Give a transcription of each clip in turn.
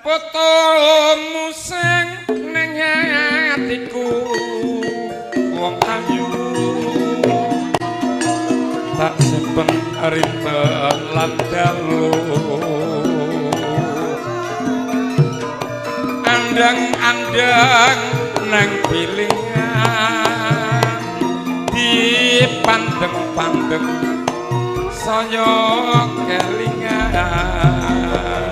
Fotomu sing ning atiku wong ayu tak simpen rinten lan dalu andang-andang nang pilihan dipandeng-pandeng saya kelingan.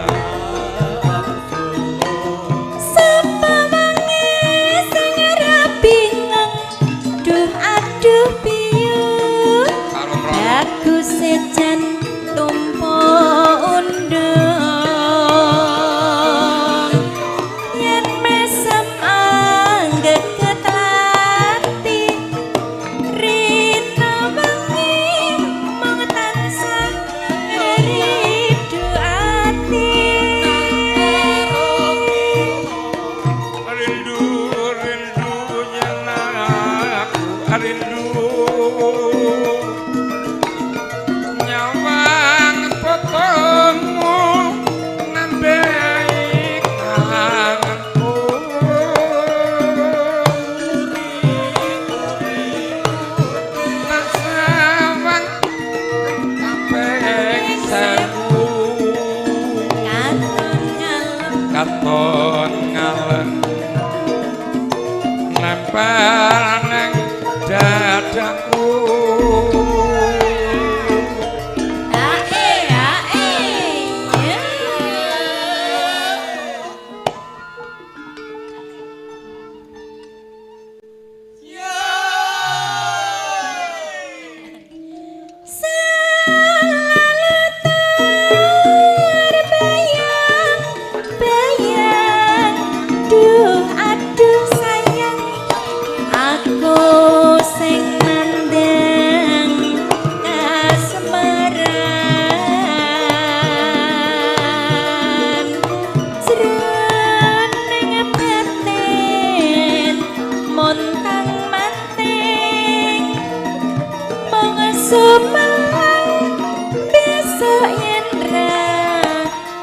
Sejan tumpo undang yen mesem anggeget ati rina wengi mung tansah rindu ati rindu rindu yen aku rindu katon ngaleng nempel nang dadaku. Ae ae selalu terbayang bayang duh aduh sayang aku sing nandang kasmaran jroning batin montang manting mung sumelang besok yen ra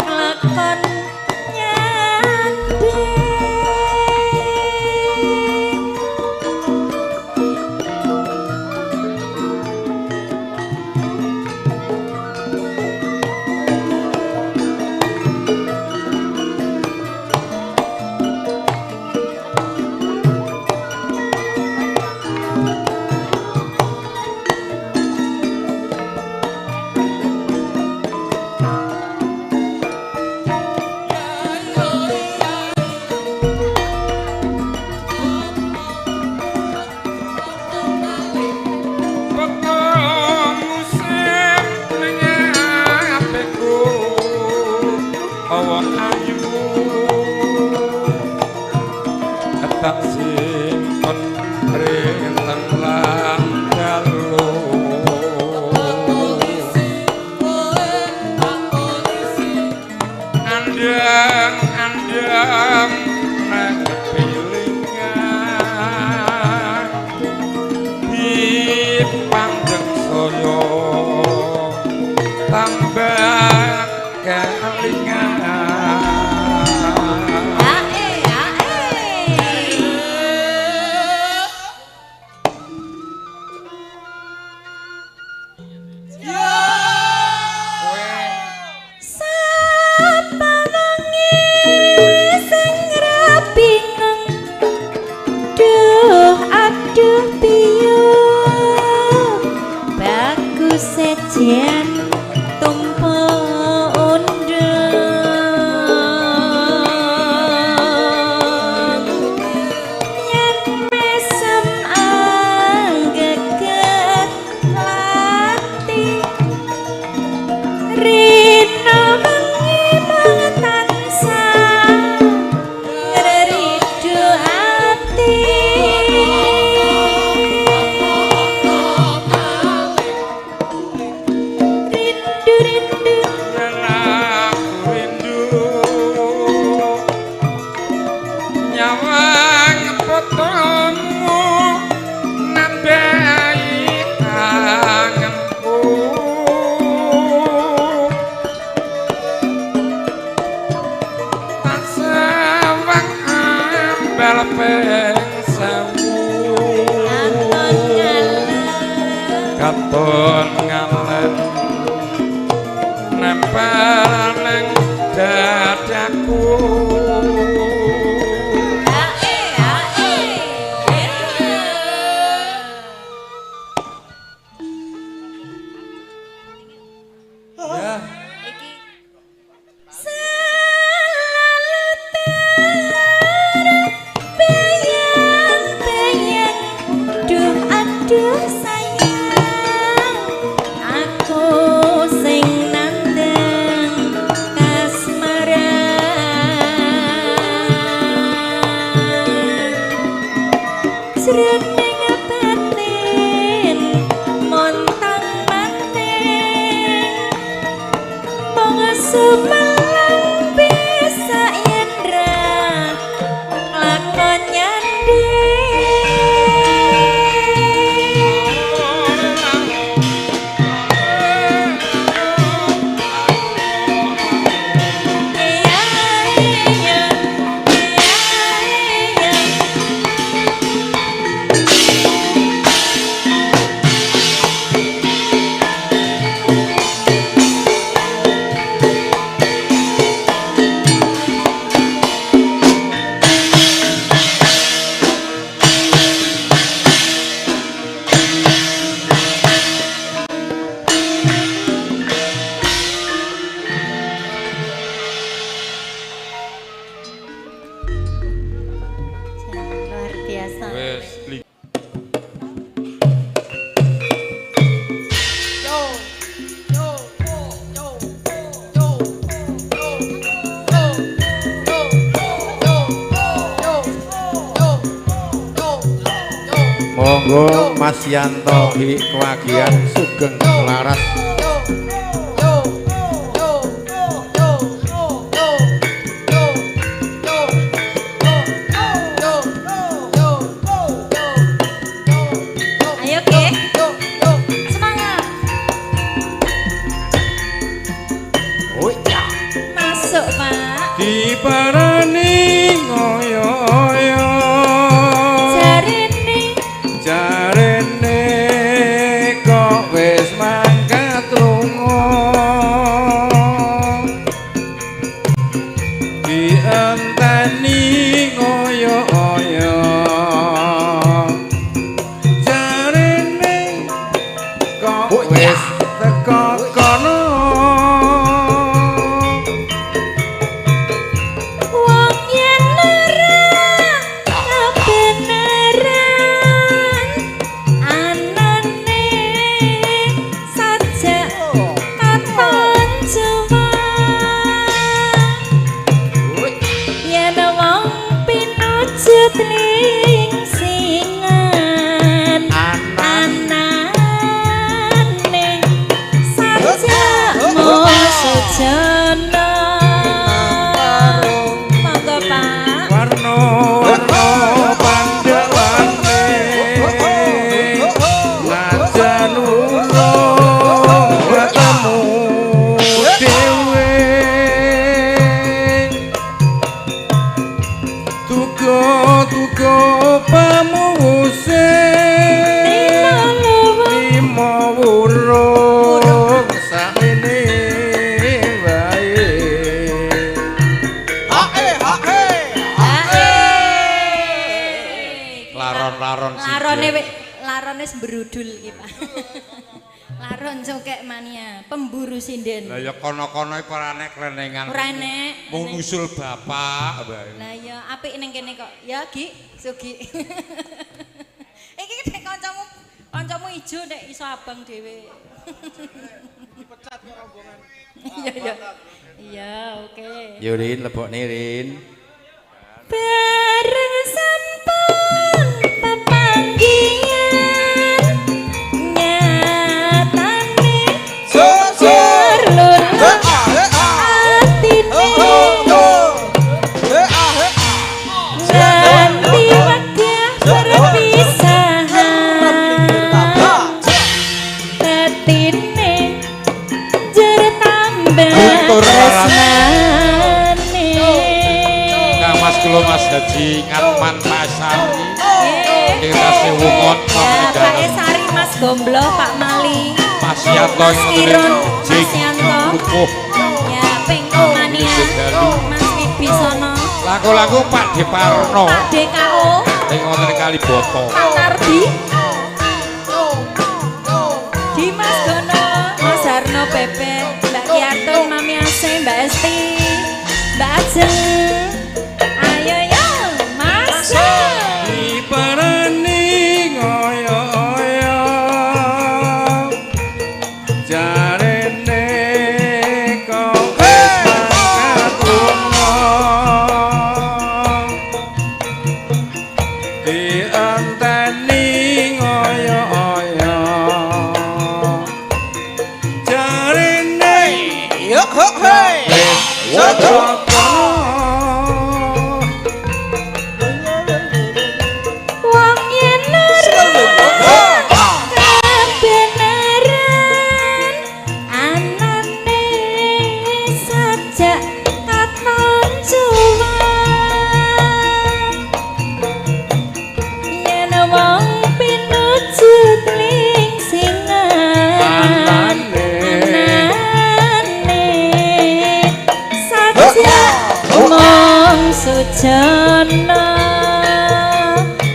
lakon nyanding. Fotomu sing ning atiku wong ayu tak simpen rinten lan dalu andang-andang nang pilingan dipandeng saya tambah kelingan. Ae ae Kowe sapa wengi sing ping 1000. Katon ngalem. Katon ngalem nempel nang dadaku. Ae ae. Ya. Iki selalu terbayang-bayang, duh aduh sayang, aku sing nandang kasmaran. Jroning batin montang manting, mung sumelang bisa yen ra lakon nyanding. Iya iya iya iya. Luar biasa. Wes li. Monggo Mas Yanto Kewagian Sugeng Laras. Ayo ke. Semangat. Oh iya. Masuk, Pak. Diparani ngoyo-oyo. Jarene Jarene kok wis mangkat lunga. Dienteni ngoyo-oyo. Jarene kok wis teko kono. Wong yen ora kebenaran anane sajak katon juwang. Yen wong pinujut lingsingan anane sajak mosojana. Monggo, Pak. Warna-warna pandhawane najan urung ketemu dhewe. Tuga-tuga pamuwuse Trima luwung. Lima wurung sakmene wae. Ae. Laron-laron siji. Larone larone sembrudul iki, Pak. Laron cokek mania, pemburu sinden. Lah ya kono-kono iki ora enek klenengan. Ora enek. Mung nusul bapak wae. Lah ya apik ning kene kok. Ya, Gi, Sugi. Iki nek kancamu, kancamu ijo nek iso abang dhewe. Dipecat kok rombongan. Iya, iya. Iya, oke. Yo Rin, lebokne Rin. Bareng sampun pepanggihan nyatane jujur lur atine nganti wegah perpisahan batine jer tambah Guntur tresnane. Kang Mas Kula Mas Haji Ngatman Pasari. Nggih. Tasih wungon Ya, Pak Esari, Mas Gomblo, Pak Mali. Mas Yanto Mas Kirun, Mas Yanto. Lupuh. Ya, Pengko Mania. Mas Wibisono. Lagu-lagu Pak Deparno. Pak DKO. Ing wonten Kaliboto. Pak Nardi. Dimas Gono, Mas Harno Bebek, Mbak Kiarto, Mami Ase, Mbak Esti, Mbak Ajeng. Ayo yo, Mas. Diparani ngoyo-oyo jarene kok wis mangkat lunga dienteni ngoyo-oyo jarene Yo ho hey. wis Wong yen ora kebenaran anane sajak katon cuwak yen wong pinuju tlingsingan Anane. anane sajak mung sujana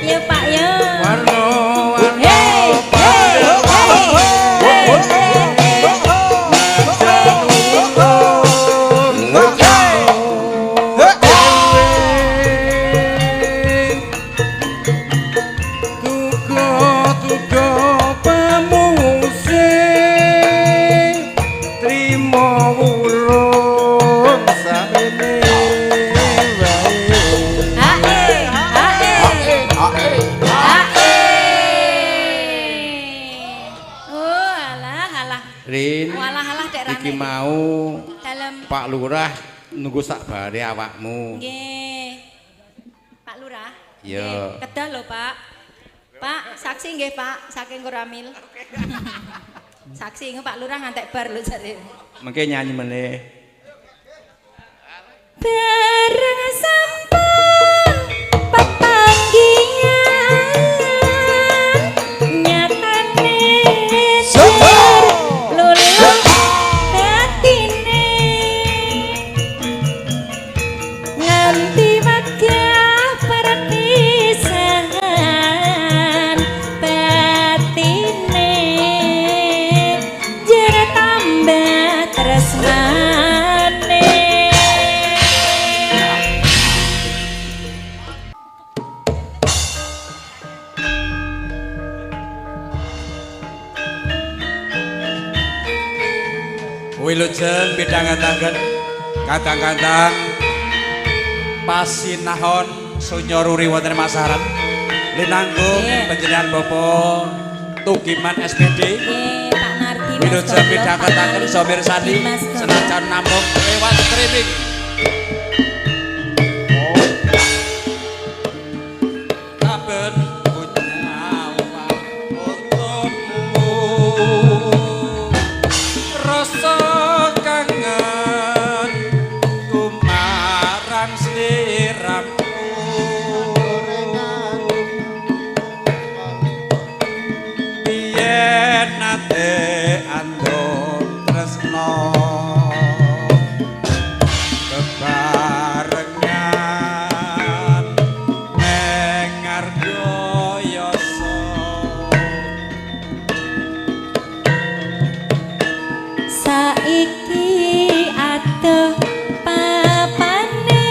ya Pak ya. Warna-warna Hey, hey, hey, hey, hey. Tuga-tuga pamuse trimo wurung samene wae. Hae, hae, hae. Oh, alah, alah. Rin, Walah, alah, dek rane. iki mau Dalem. Pak Lurah nunggu sak bare awakmu. Nggih. Pak Lurah. Iya. Nggih, kedah lho, Pak. Pak, saksi nggih, Pak, saking Koramil. Saksi nggih Pak Lurah ngantek bar lho jare. Mengke nyanyi meneh. Bareng sampun pepanggihan nyatane jur luluh batine nganti wegah perpisahan batine jer tambah tresnane. Wilujeng midhangetaken kadang-kadang pasinahon sunya ruri wonten masaran linanggung Nggih. panjenengan Bapak Tugiman SPD. Nggih, Pak Nardi, Mas Wilujeng Goblok, Pak midhangetaken Mali, samirsani Dimas Goblok. senajan namung lewat streaming. Saben nyawa untukmu rasa kangen kumarang sliramu biyen nate andong tresno bebarengan neng ngarga yasa. Saiki adoh papane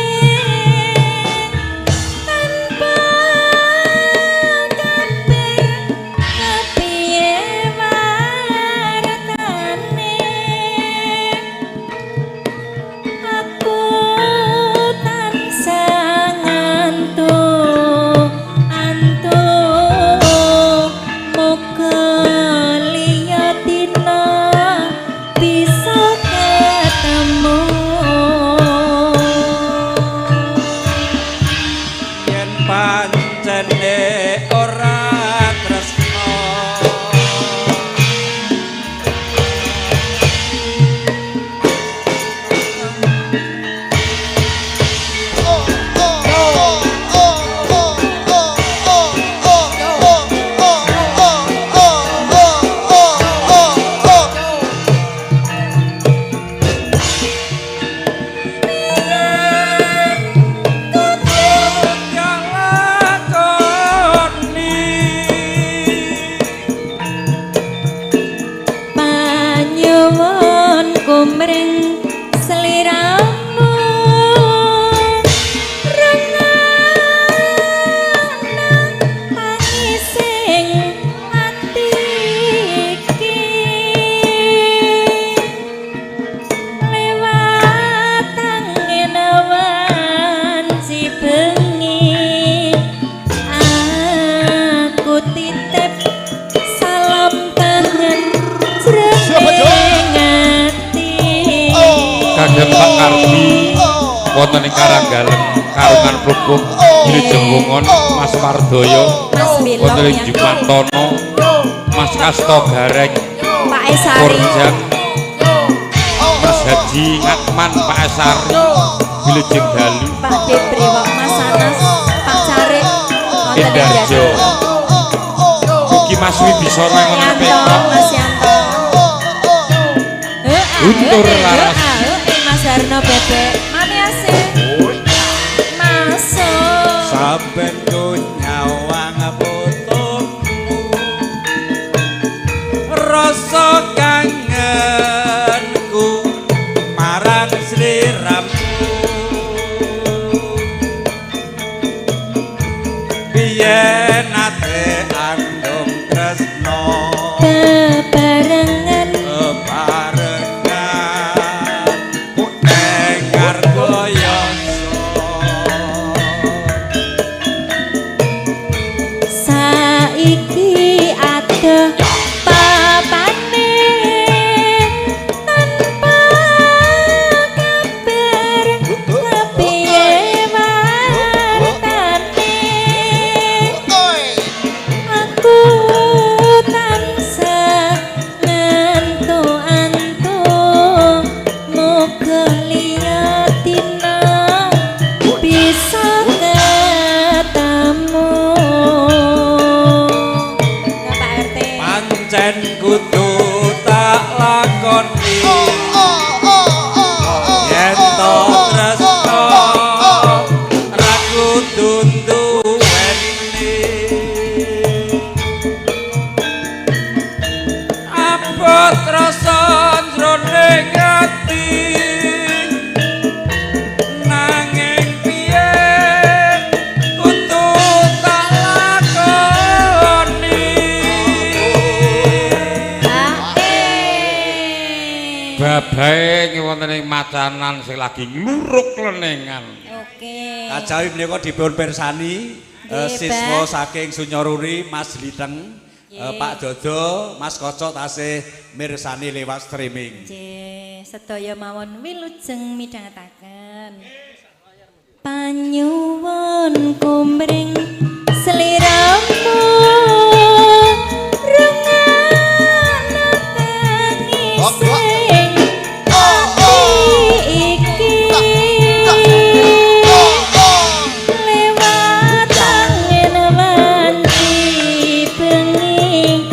ing Karanggaleng Karungan Plupuk Wilujeng Wungon Mas Wardoyo Mas Bilong wonten ing ya. Jumantono Mas Kasto Gareng Pak Esari. Korjang Mas Haji Ngatman Pak Esari Wilujeng Dalu Pak Debrewok Mas Anas Pak Carik wonten ing Indarjo ugi Mas Wibisana ing wonten Yanto Pekok Mas Yanto. Guntur Laras. Mas Harno Bebek Mami Asih masuk. Saben ku nyawang fotomu rasa kangenku marang sliramu biyen nate andung tresno Bebarengan bebarengan ing ngargoyoso saiki adoh papane tanpa kabar kepiye wartane aku tansah ngantu-antu muga liya dina bisa ketemu. Nah, Pak RT. Pancen kudu tak lakoni yen to tresno ra kudu nduweni abot rasa jroning ati nanging piye kudu tak lakoni. Babae wonten ing macanan sing lagi ngluruk lenengan. Oke. Kajawi menika dipun pirsani Nggih, siswa Pak. saking Sunyoruri Mas Liteng, Nggih. Pak Dodo, Mas Kocok tasih mirsani lewat streaming. Nggih, sedaya mawon wilujeng midhangetaken. Panyuwun kumring sliramu rungokno tangising ati iki lewat angin wanci bengi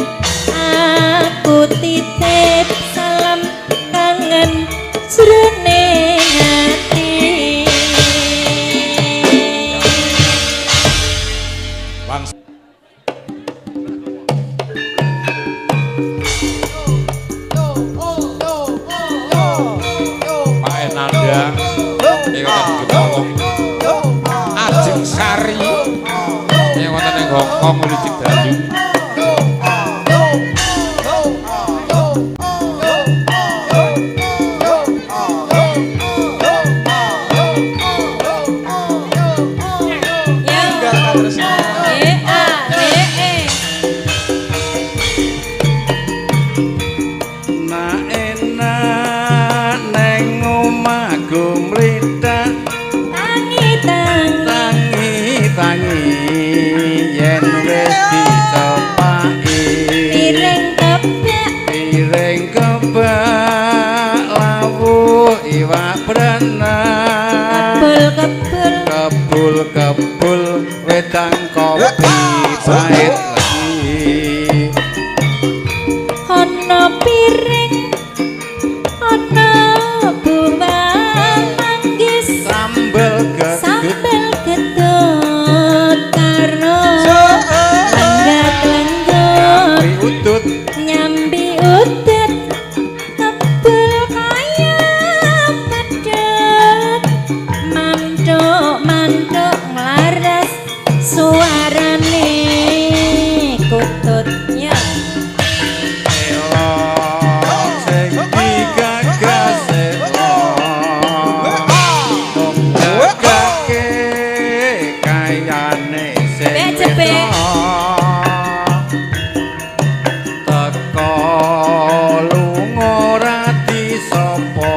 aku titip salam kangen jroning ati. Wang Pak Enanda ing wonten Gemolong Ajeng Sari ing wonten ing Hongkong Wilujeng Dalu. Ya. E A D E. Na enak neng omahku mlithak Tangi tangi tangi tangi yen wis dicepaki piring kebak piring kebak lawuh iwak berenang kebul kebul kebul kebul wedang kopi pahit lagi ana piring ana buah manggis sambel gedut sambel ketut karo lenggat-lenggut nyambi udut nyambi udut kebul kaya pedhot mantuk-mantuk nglaras suarane kutut ya. Elok sing digagas elok mung jagake kayane sing Cepek, cepek. wedok teko lunga ora disapa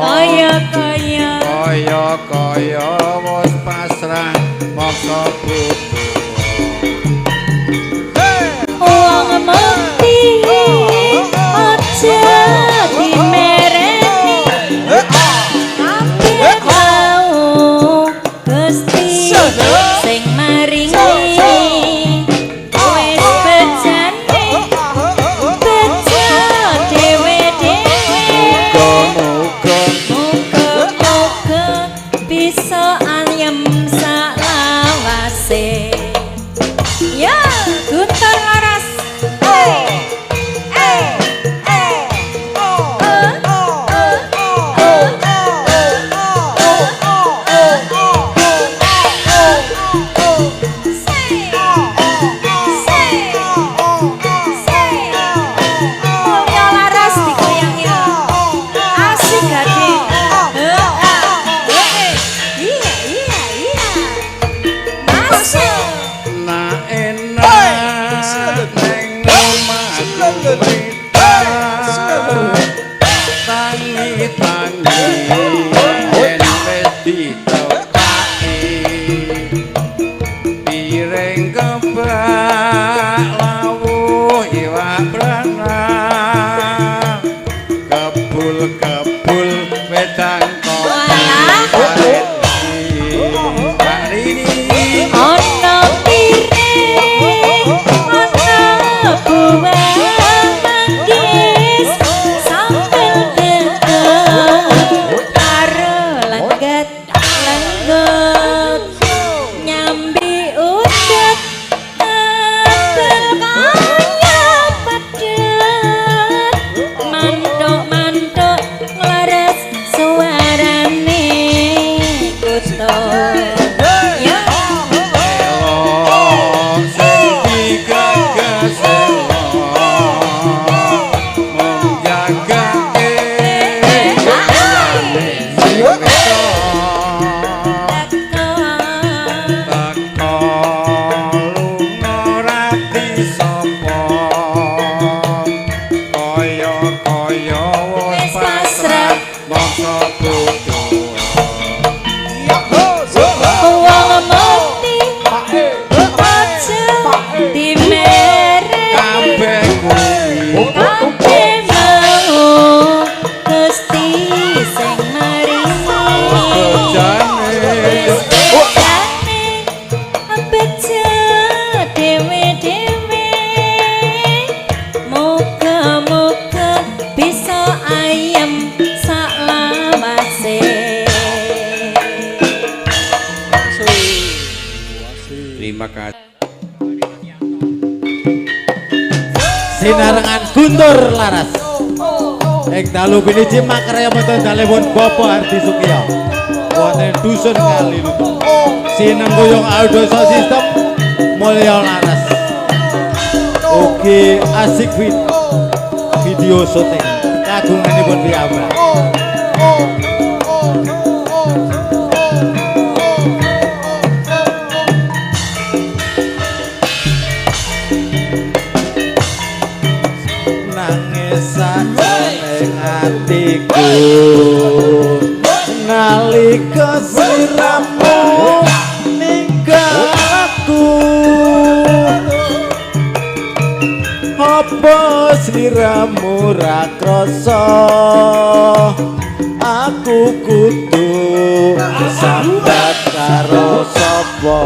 Kaya kaya kaya kaya wis pasrah moksa bodho. Wong mati aja dimereni, kabeh mau Gusti sing maringi. Wis bejane bejo dhewe-dhewe. Muga-muga Muga-muga bisa ayem salawase. Ya, Guntur Laras. Mulya Laras digoyang ya. Asik gade. Iya, iya, iya. Masuk. Na enak neng omahku tangi tangi yen wis ditepaki piring kebak lawuh iwak berenang kebul kebul wedang kopi Pak Rini. Ana piring, ana buah manggis, sambel deket karo lengget lengget nyambi udet tebel kaya pedet mantuk-mantuk nglaras suarane kutha. Ya. Elok sing digagas elok mung jagake liyane sing wedok teko lunga ra disapa kaya-kaya wis pasrah moksa bodho. Wong mati aja dimereni, Kabeh kuwi kabeh mau Gusti sing maringi. Bejane Wis bejane bejo dhewe-dhewe. Muga-muga bisa ayem saklawase. Terima kasih. Sinarengan Guntur Laras. Ing dalu piniji makarya wonten dalemipun Bapak Hardi Sukiyo. Wonten dusun Kalilutu. Sinengguyung audio sound system Mulya Laras. Ugi asik video syuting kagunganipun piyambak. Nangis sajroning atiku nalika sliramu ninggal aku, apa sliramu ra krasa aku kudu sambat karo sapa?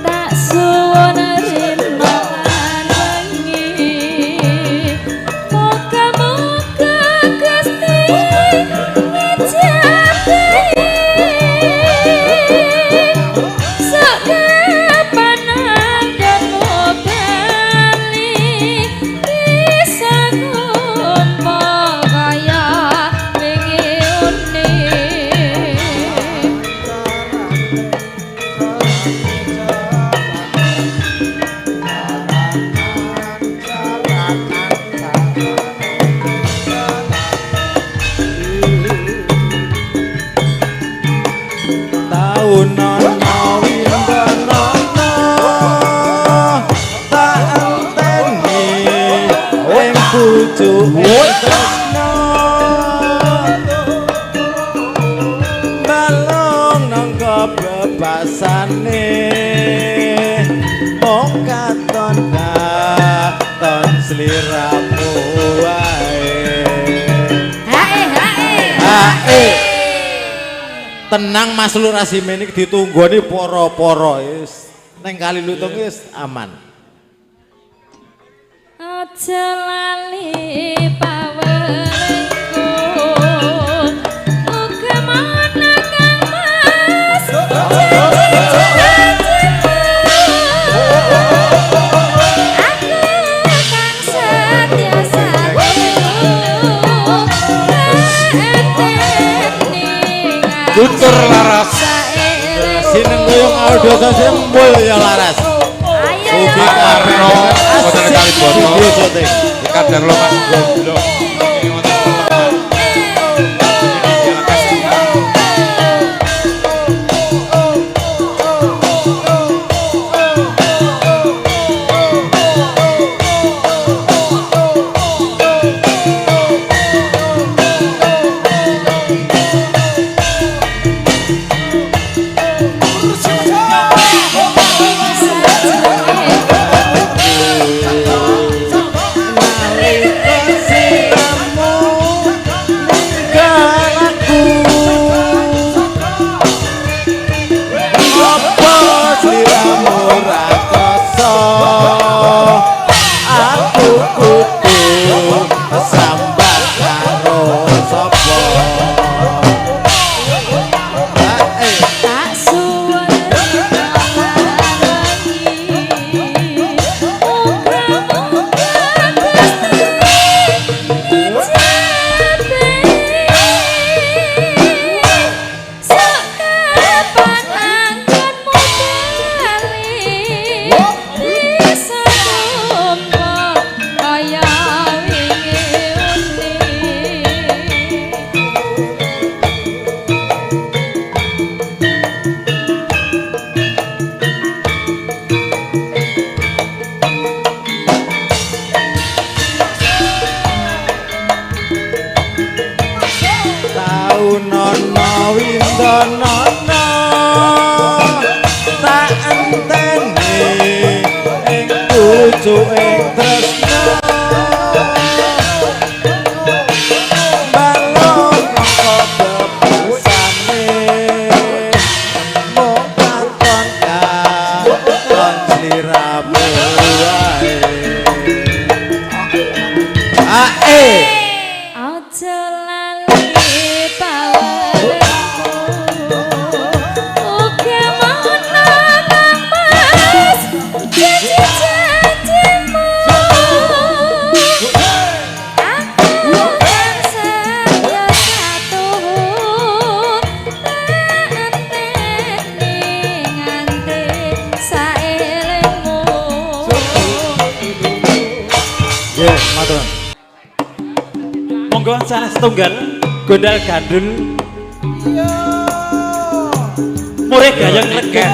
Tak suwun rina lan wengi, muga-muga Gusti ngijabahi. Sok kapan anggonmu bali bisa ngumpul kaya wingi uni. Taun ana windana tak enteni ing pucuke tresna. bebasane mung katon katon sliramu wae. Hae hae. Hae. Tenang Mas Lurah Simen iki ditunggoni para-para wis ning Kali Lutung wis aman. Aja lali paweringku. Uga mana Kang Mas. Aku kang setya Tutur laras. Sinengkuyung audio sosial mulya laras. Ayo Ugi Karno wonten Kaliboto. Studio syuting. Kadang lo Mas Goblok. Iki wonten Peleman. Tak suwun muga-muga Gusti ijabe. Sok kapan anggonmu bali bisa tumpa kaya wingi uni. Taunono windonono tak enteni ing pucuking tresna balung mongko bebasane mung katon katon sliramu wae. Ae. Aja lali paweringku. Uga mana Kang Mas janji-janjimu. Aku kang setya satuhun tak enteni nganti saelingmu. Nggih, matur. Monggo salah setunggal gondal gandul. Murih gayeng legeh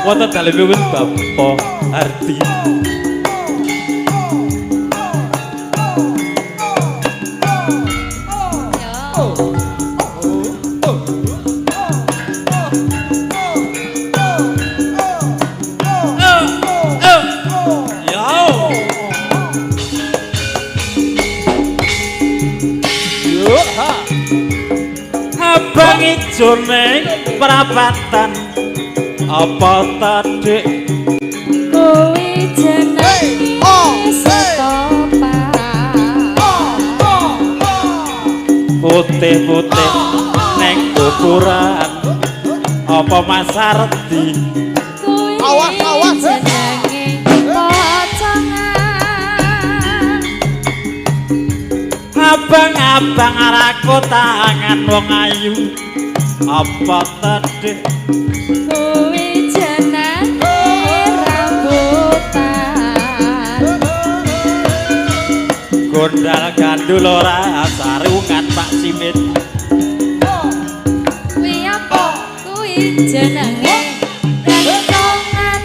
wonten dalemipun Bapak Hardi. Abang ijo ning prapatan apa tadhek Kuwi jenenge setopan. Putih-putih ning kuburan apa Mas Ardi? Kuwi Awas, awas. jenenge pocongan. Abang-abang arako tangan wong ayu apa tadhek? Kuwi jenenge rambutan. Gondal gandul ora sarungan Pak Simit. Kuwi apa? Kuwi jenenge gantongan.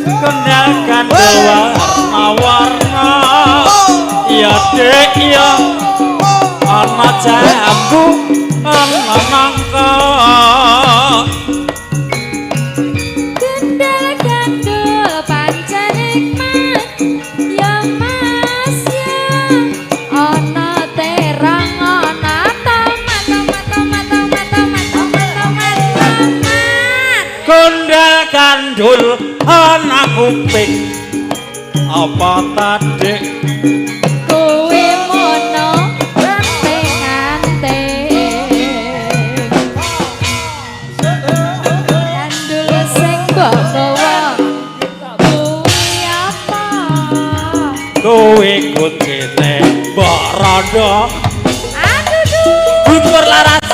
Gondal gandul warna-warna iya dek iya ana jambu ana nangka. Gendal gandul pancen nikmat ya Mas ya. Ana terong ana tomat tomat tomat tomat tomat tomat tomat tomat. Gondal gandul ana kuping apa tadi Kowe mono anting-anting. Gandul sing mbok gawa kuwi apa? Kowe kuncine mbok rondo. Aduh duh. Guntur Laras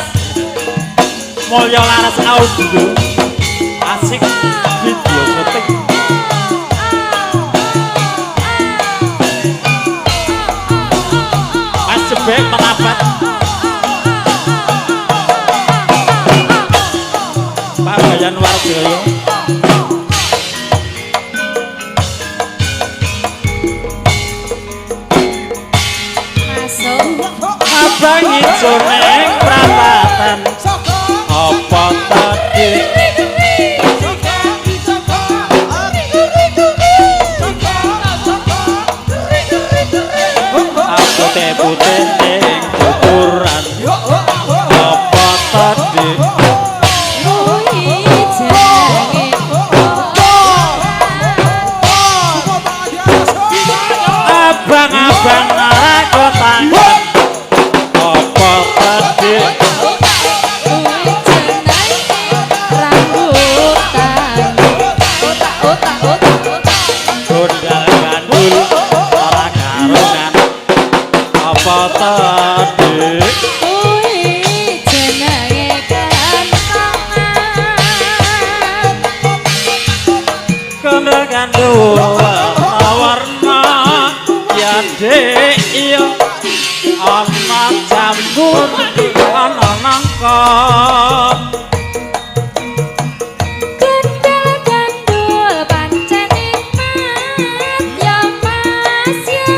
Mulya Laras Audio asik video syuting. Mas Jebek merapat Pak Bayan Warjoyo. Masuk. Abang ijo ning prapatan apa tadi aku putih ning tuturan apa tadi Kuwi jenenge abang-abang ora kotangan apa tadi kuwi jenenge rambutan. Otak otak otak otak. Gondal gandul ora karunan apa tadi Kuwi jenenge kentongan. Gondal gandul warna ya dek iya ana jambur ana nangka. Gendal gandul pancen nikmat ya Mas ya.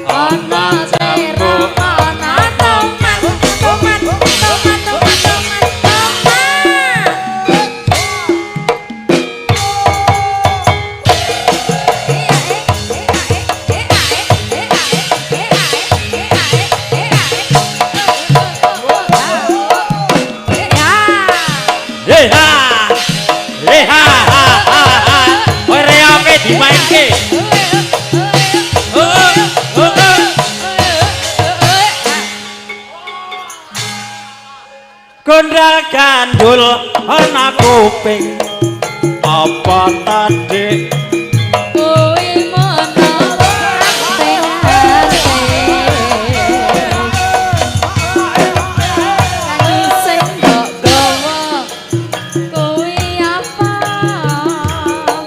Ana terong ana tomat tomat tomat tomat tomat tomat. Heha heha ha ha ha. Kowe reoke dimainke. Oh, oh, oh. Gondal gandul ana kuping apa tadi Kuwi mono anting-anting. Kanggo sing mbok gawa kuwi apa?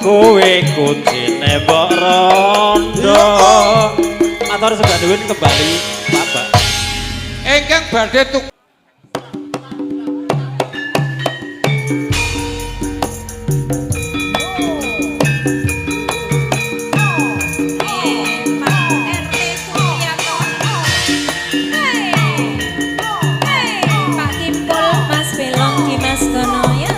Kowe kuncine mbok rondo. Matur sembah nuwun kembali Pak Bak. Ingkang badhe tuk Pak RT Suryanto. Hei. Hei, Pak Kimpul, Mas Belong, Dimas Gono ya.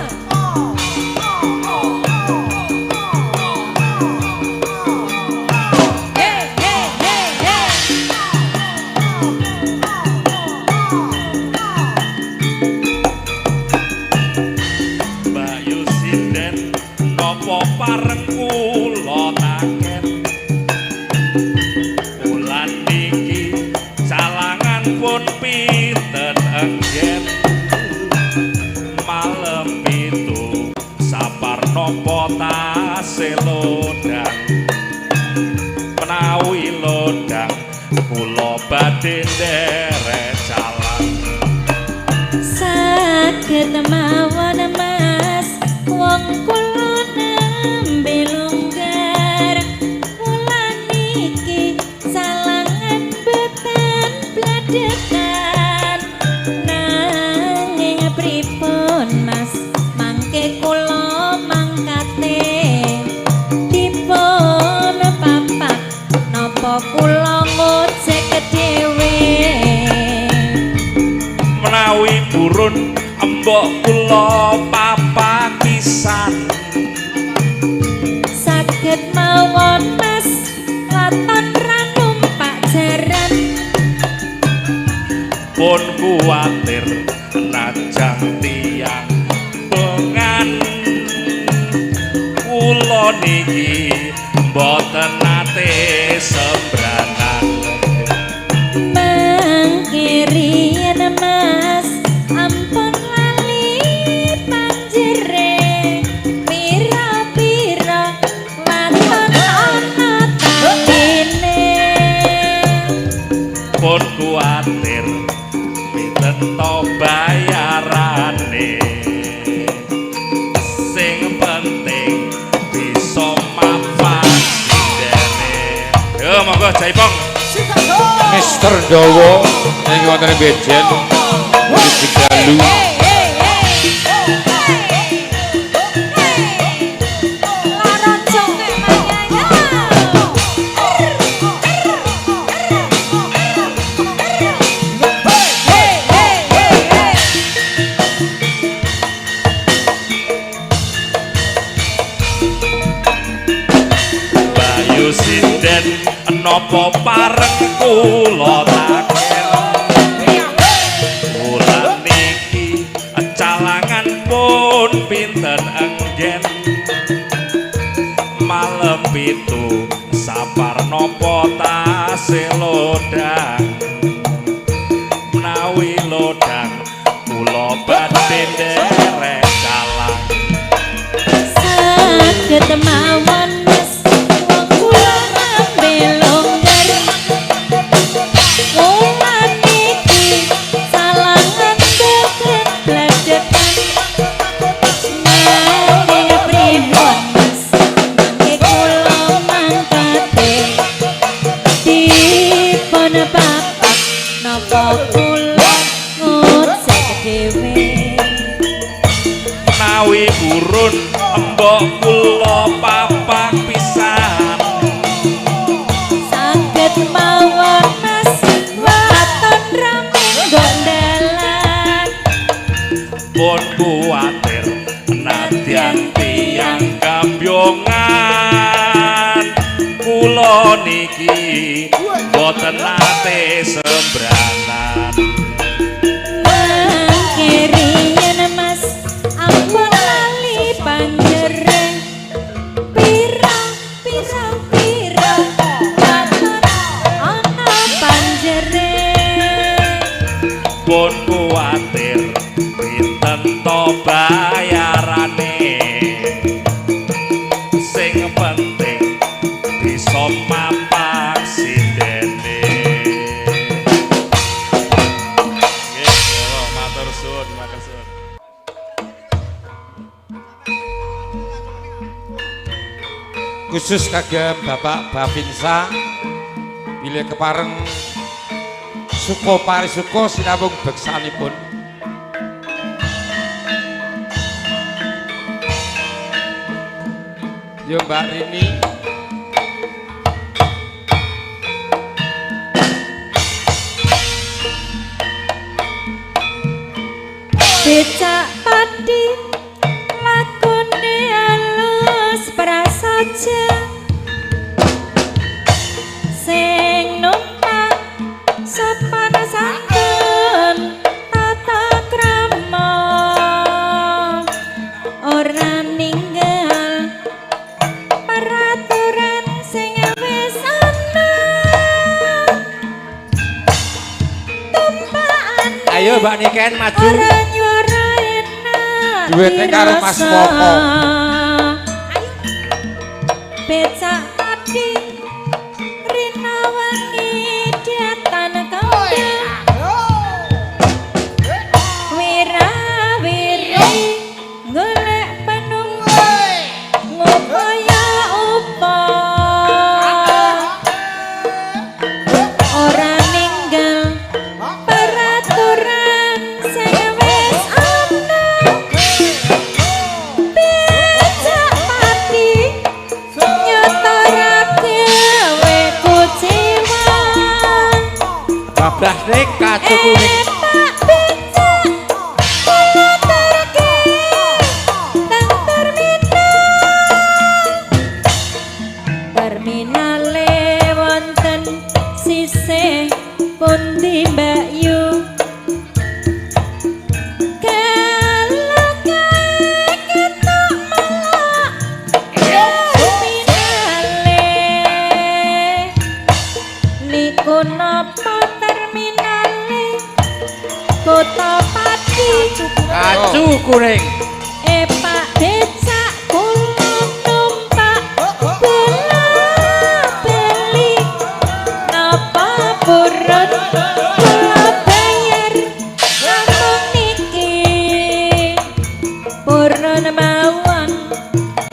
Hey, hey, hey, hey. Mbak Yusinden napa pareng kula taken bulan niki calangan pun pinten enggen malem pitu sapar napa tase lodang menawi lodang kula badhe nderek calang. Saged mawon Mas, wong kula nembe longgar. Wulan niki salangan beten bladekan. Nanging pripun Mas, mangke kula mangkate dipun papak napa kula ngojek dhewe. Menawi purun embok kula papak pisan. Saged mawon Mas waton ra numpak jaran. Pun kuwatir najang tiyang bengan, kula niki mboten nate sembranan. Mangke riyen Mas ampun lali panjere, pira-pira waton ana taline. Pun kuwatir pinten to bayarane, sing penting bisa mapan sindene. Yo monggo Jaipong. Mister Jawa ing wonten Bejen Wilujeng dalu. Bayu sinden napa pareng kula taken, kula niki calangan pun pinten enggen, malem pitu sapar napa tasih lodang, menawi lodang kula badhe nderek calang. Saged mawon Mas wong kula nembe longgar, kula niki salangan boten bledhekan. Nanging pripun Mas mangke kula mangkate dipun papak napa kula ngocek dhewe. Menawi purun embok kula papak pisan. Saged mawon Mas waton rame gondalan. Pun kuwatir nadyan tiyang kambyongan, kula niki boten nate sembranan. Mangke riyen Mas ampun lali panjere, pira pira pira waton ana panjere. Pun kuwatir pinten to bayarane, sing penting bisa mapak sindene. Nggih, monggo, matur suwun, matur suwun. Khusus kagem Bapak Babinsa bilih kepareng suko parisuko sinambung beksanipun. Yo Mbak Rini. Becak padi lakone alus prasaja, sing numpak sopan santun tata krama, ora ninggal peraturan sing wis ana tumpakan. Ayo Mbak Niken maju. Ora nyuara enak Duwete karo Mas dirasa. Koko. Becak padi rina wengi datan kembang, wira-wiri golek penumpang ngupaya upa, ora ninggal peraturan sing wis ana. Becak padi nyetorake Kutha Pati. Kacu kuning. Pak becak kula numpak bola bali. Napa purun kula bayar namung niki. Purun mawon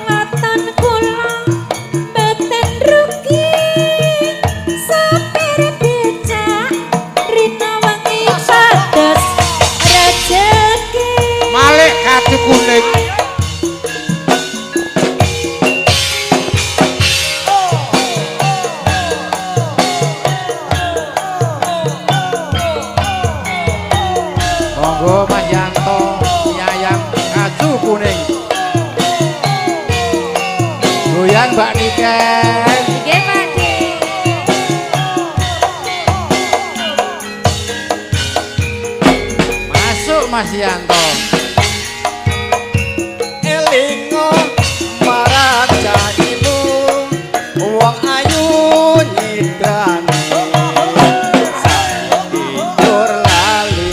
waton kula mboten rugi. Sopir becak rina wengi pados rejeki. Malik kacu kuning. Monggo Mas Yanto nyayang kacu kuning. Goyang Mbak Niken. Nggih Pak De. Masuk Mas Yanto. Elingo marang janjimu wong ayu nyidrane saiki tur lali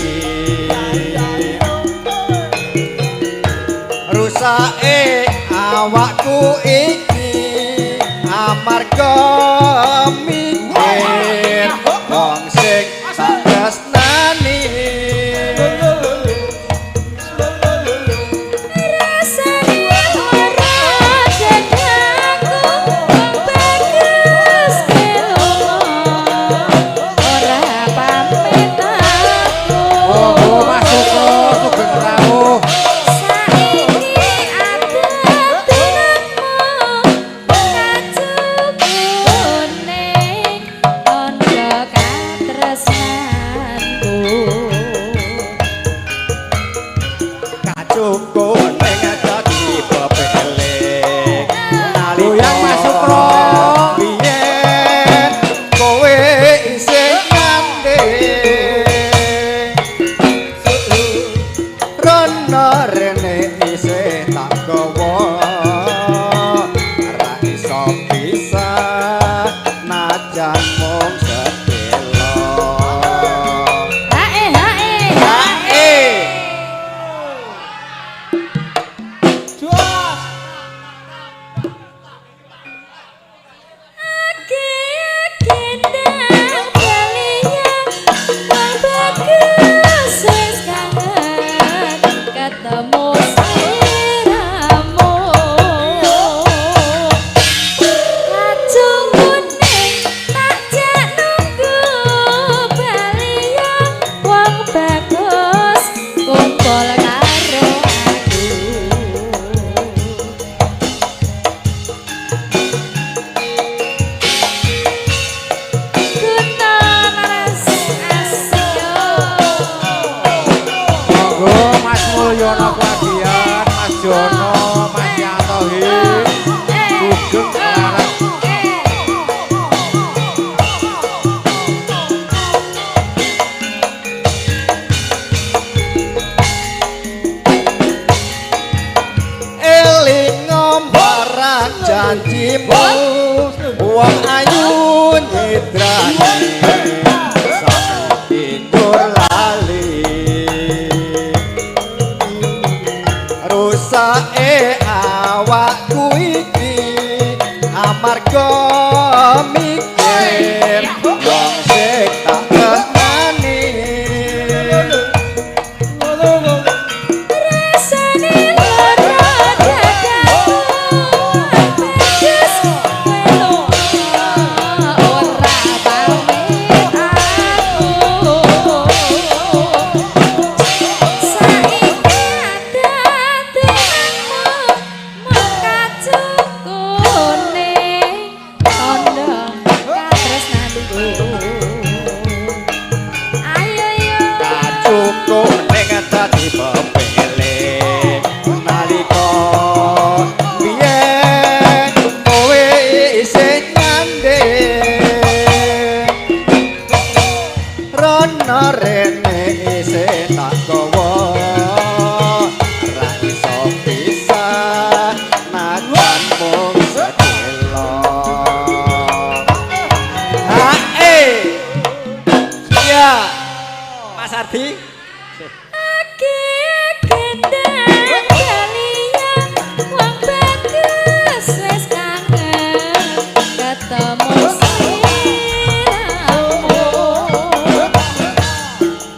rusake awakku iki amarga mikir wong sing tak tresnani. Rasane lara dadaku wong bagus kelongo ora pamit aku. Monggo Mas Suko sugeng rawuh. Saiki ati-atinmu kacu kuning tandha katresnanku. Kacu kuning dadi pepeling nalika Goyang Mas Sukro. Biyen kowe isih ngandhing rono rene isih tak gawa ra iso pisah najan mung sedelo. Hae hae. Hae. Gendang balian wong bagus wis kangen ketemu sliramu. Kacung kuning tak jak nunggu balian wong bagus kumpul karo aku. Kutha Laras asik yo. Monggo Mas Mulyono Kwagian, Mas Jono, Mas Yanto Him. Sugeng laras. Elingo marang janjimu wong ayu nyidrane saiki tur lali rusake awakku iki amarga mikir wong sing tak tresnani. Rasane lara dadaku bagus melu ora pamit aku. Saiki ati-atimu mung kacu kuning tandha katresnanku. Ayo yo. Kacu kuning dadi pepeling nalika biyen kowe isih nyanding rono rene isih tak gawa ra iso pisah najan mung sedelo. Hae. Ya Mas Ardi. Ake gendang kalian wong bagus wis kangen ketemu sliramu.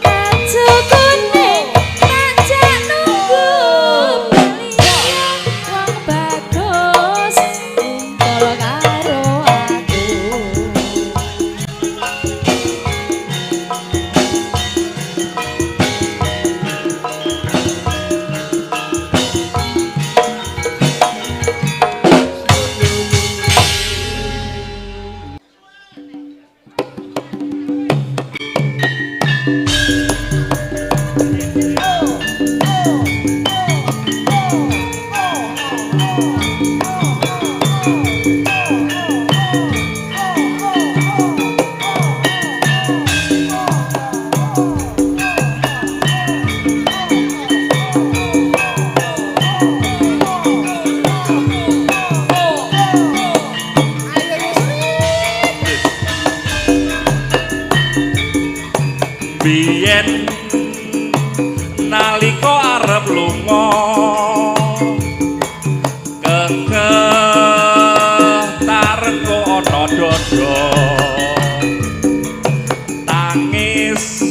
Baju kuning tak jak nunggu belian wong bagus kumpul karo aku. Biyen nalika arep lunga kekeh tarengko ana dada tangis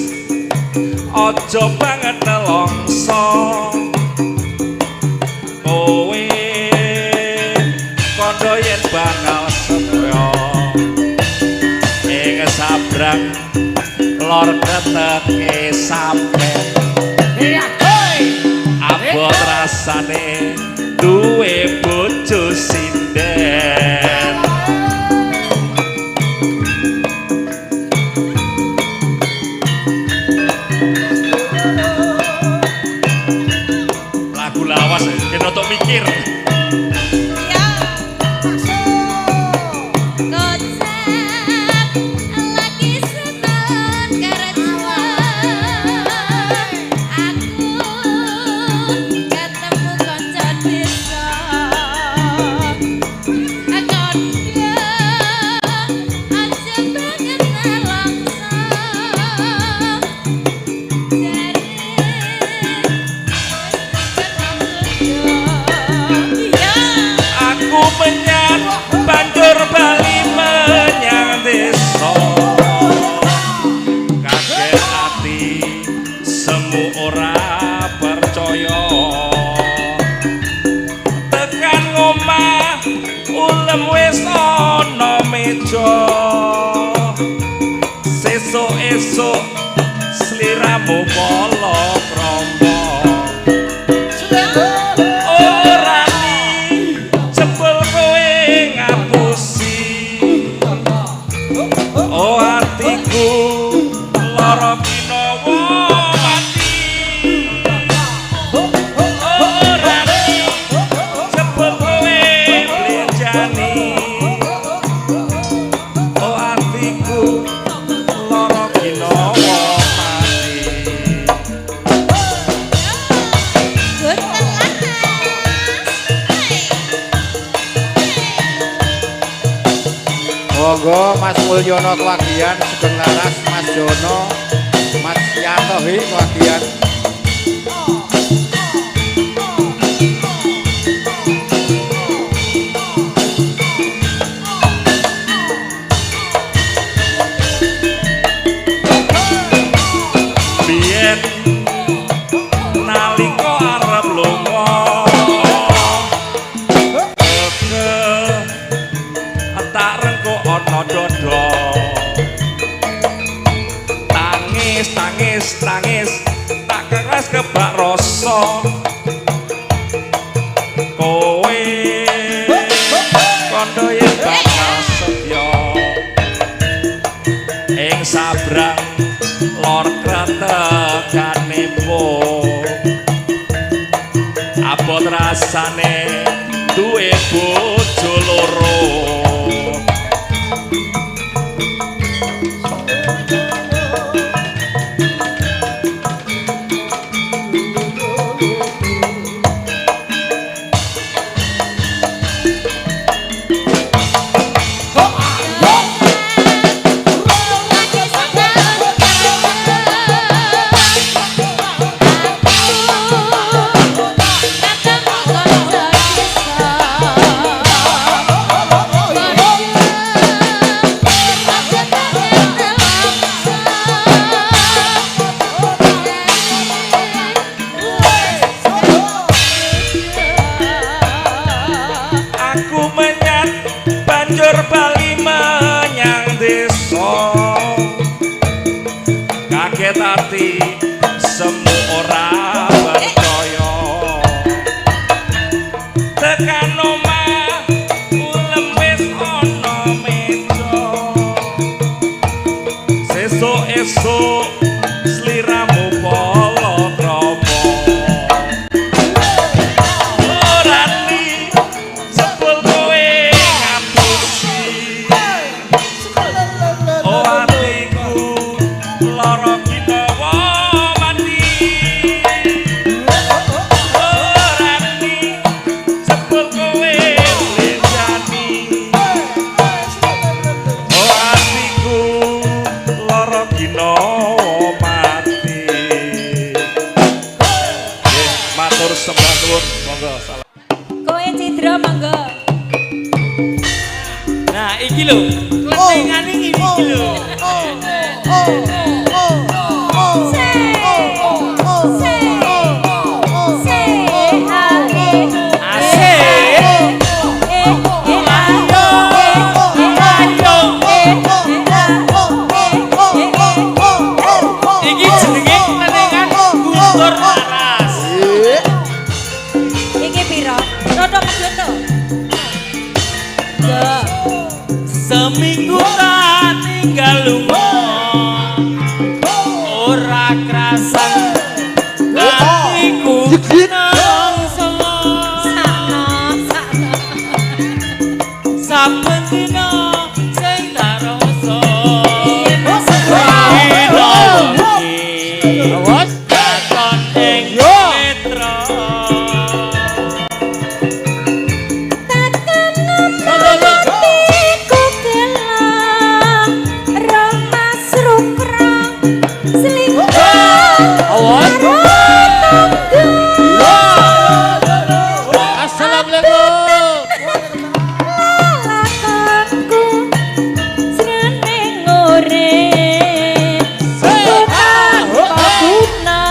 aja banget nelongso kowe kandha yen bakal setya ing sabrang lor keteke sampe abot rasane duwe bojo sinden. Lagu lawas kena tok mikir. Kocap lagi seneng kerja aku ketemu kanca desa kandha aja banget nelongso jare iya. Aku menyang banjur bali menyang desa kaget ati semu ora percaya tekan ngomah ulem wis ana meja sesuk esuk sliramu pala krama ora ni jebul kowe ngapusi. Oh atiku lara kinawa mati ora ni jebul kowe blenjani. Oh atiku lara kinawa mati. Boten laras. Monggo Mas Mulyono Kewagian Sugeng Laras, Mas Jono, Mas Yantohi Kewagian. Biyen nalika arep lunga kekeh tak rengko ana dada tangis tangis tangis tak keras kebak rasa kowe kandha yen bakal setya ing sabrang lor kretekane po abot rasane duwe bojo loro. Lagi seneng kerja. semu ora percaya. Tekan omah ulem wis ana meja. Sesuk esuk sliramu pala krama. Ora ni sebul kowe ngapusi. Oh atiku lara kinawa mati. Ora ni sebul kowe lejani. Oh atiku lara kinawa mati. Nggih, matur sembah nuwun, monggo salam. Kowe Cidra monggo. Nah, iki lho, klethingane ngene iki lho. C C C A E Asik. E E A E E A Ayo, E E A E E E. Iki jenenge klethingan guntur laras. Iki piro? Rodo medhot to. Yo. Seminggu tak tinggal lunga. Ora krasan atiku nangsa. Sakno, sakno. Saben dina sing tak rasa. Iya, Mas. Dina wengi katon ing netra. Tekan atiku gelap, roh Mas Rukra selingkuh karo tangga. Assalamualaikum. Lalakonku jroning urip tanpa guna.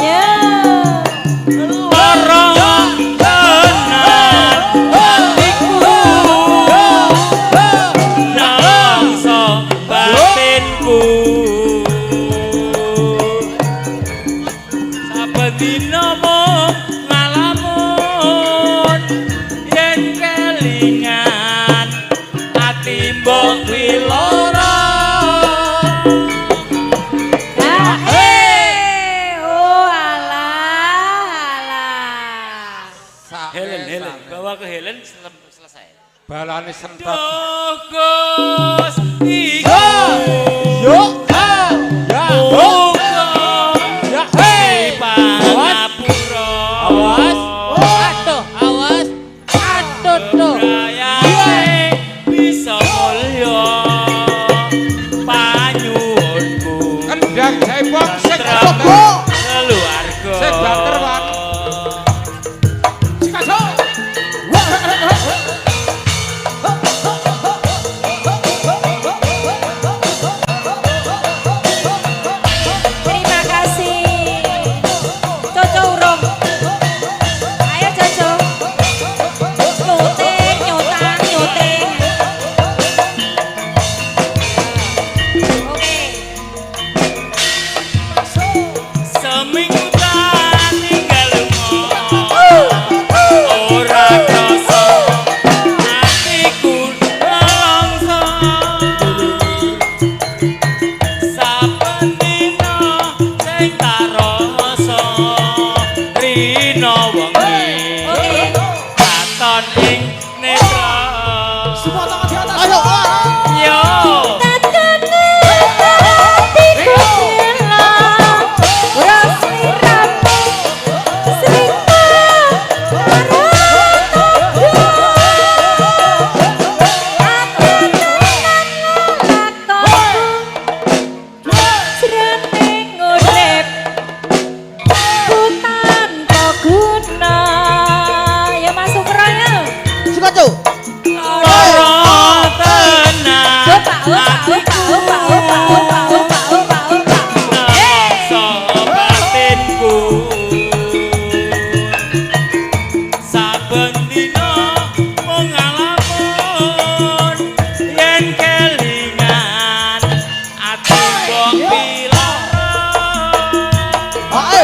Ya. Lara tenan atiku nangsa batinku. Saben dina mung ngalamun yen kelingan ati mbok lara. Ah, eh, oh alah, alah. Helen, Helen, bawa ke Helen selesai. Balane sentot. Duh Gus iku. Yo, ha, ya, Muga ya, hey. pangapura. Awas. Aduh, awas. Aduh, tuh. Brayane bisa mulya panyuwunku. Kendang jaipong sing Tentrem banter. keluarga. Sing banter, Pak. Sikaso. Terima kasih. Coco urung. Ayo Coco. Nyuting, nyutang, nyuting. Oke.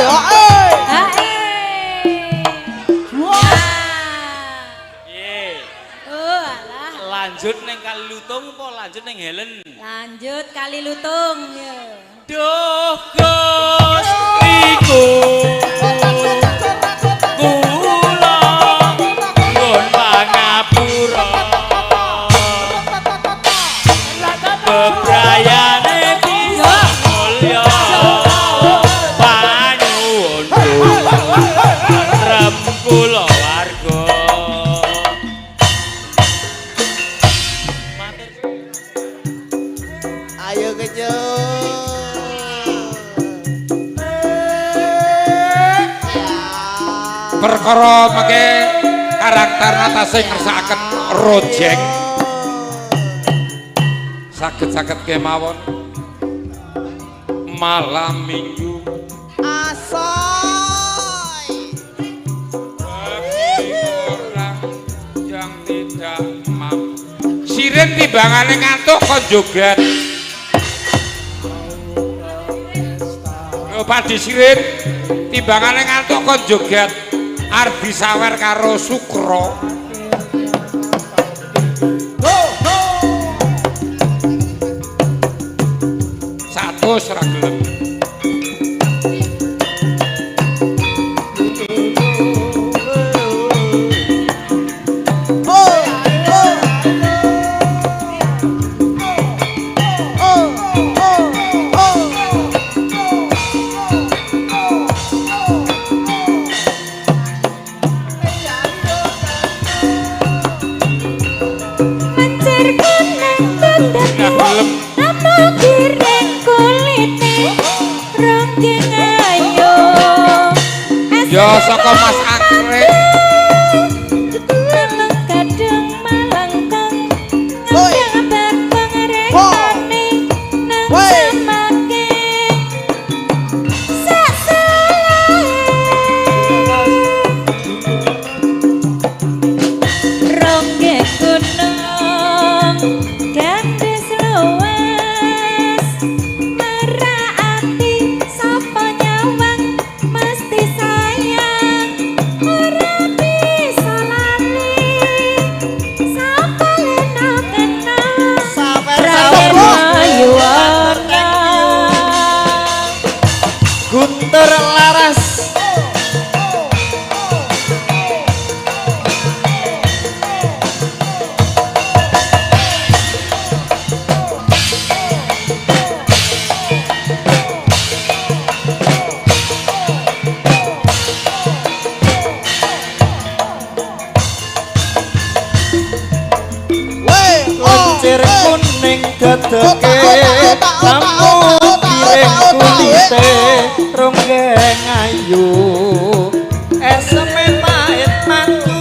Hae. Wah. Piye? Oh, alah. Lanjut ning Kali Lutung apa lanjut ning Helen? Lanjut Kali Lutung yo. Duh Gustiku kula nyuwun pangapura bebrayane bisa mulya panyuwun rem kula warga. Matur. Ayo kecut. Perkara mengke Karang Taruna tasih ngersakaken rojeng. Saged-saged kemawon malam Minggu Asoy. bagi orang yang tidak mampu. Sirin timbangane ngantuk kon joget. Lho Padi Sirin timbangane ngantuk kon joget. Arep disawer karo Sukro. Satus ra gelem. Oh, oh. Oh, oh, oh. Mencer kuning Nah, gelem. Namo giring kulite ronggeng ayo. Ya saka Mas Anggrek. Lemeng kadung malengkeng Woi. ngandang pengerekane nang Woi. semake sak ronggeng gunung gandes luwes merak ati sapa nyawang mesti sayang ora bisa lali sapa lena kena Sawer Prayitna Yuwana. Guntur Laras. Woi, Kuncir kuning dedeke lampu giring kulite ronggeng ayu eseme pahit matu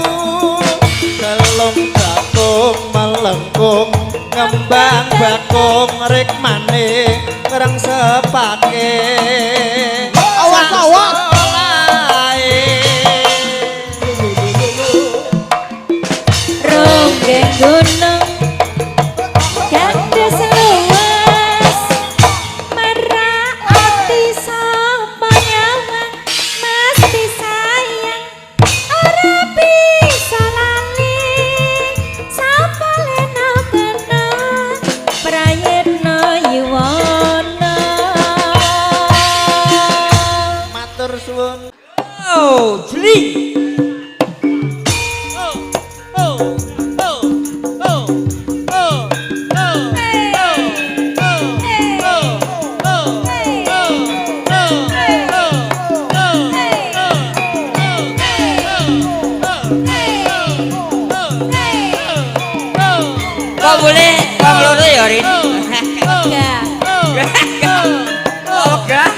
gelung bakung melengkung ngembang bakung rikmane ngreng sepake. Awas, awas. Ronggeng gunung gandes luwes merak ati sapa nyawang mesti sayang ora bisa lali sapa lena kena Prayitna Yuwana. Matur suwun. Oh, jeli. Oh, oh, oh, oh, oh, oh, oh, oh, oh, oh, oh, oh, oh, Kok boleh wong loro ya, Rin? Enggak. Ogah.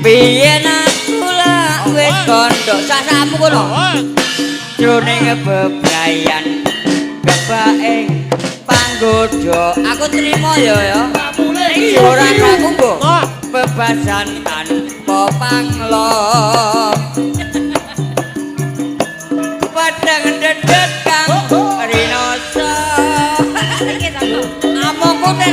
Biyen aku lak wis kandha sak-sakmu kono. Jroning bebrayan gebaking panggoda. Aku trimo ya ya. Ora aku mbok bebasan tanpa panglop. Padang dedet kang rinoso. Amongku nek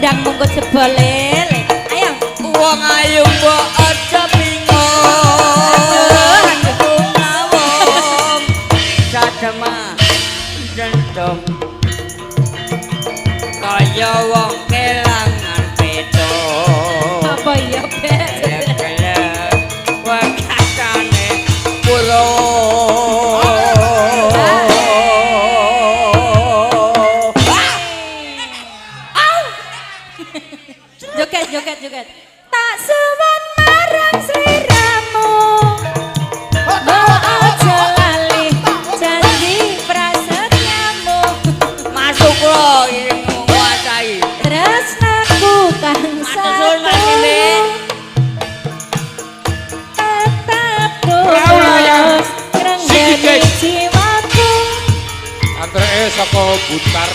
Kendang mungkut jebol lele. Ayo. Wong ayu mbok aja bingung. Aduh, Ngawong sadema jendong kaya wong kelangan peto. Apa ya, Bek? Gelek wekasane pulo. Joget, joget, joget. Tak suwun marang sliramu. Mbok aja lali janji prasetyamu. Masuk lo iki nguasai. Tresnaku kang Matur suwun, Mas Imin. Tetap Perahu layar. tulus Sing ngrenggeni jiwaku. Antreke saka Butar.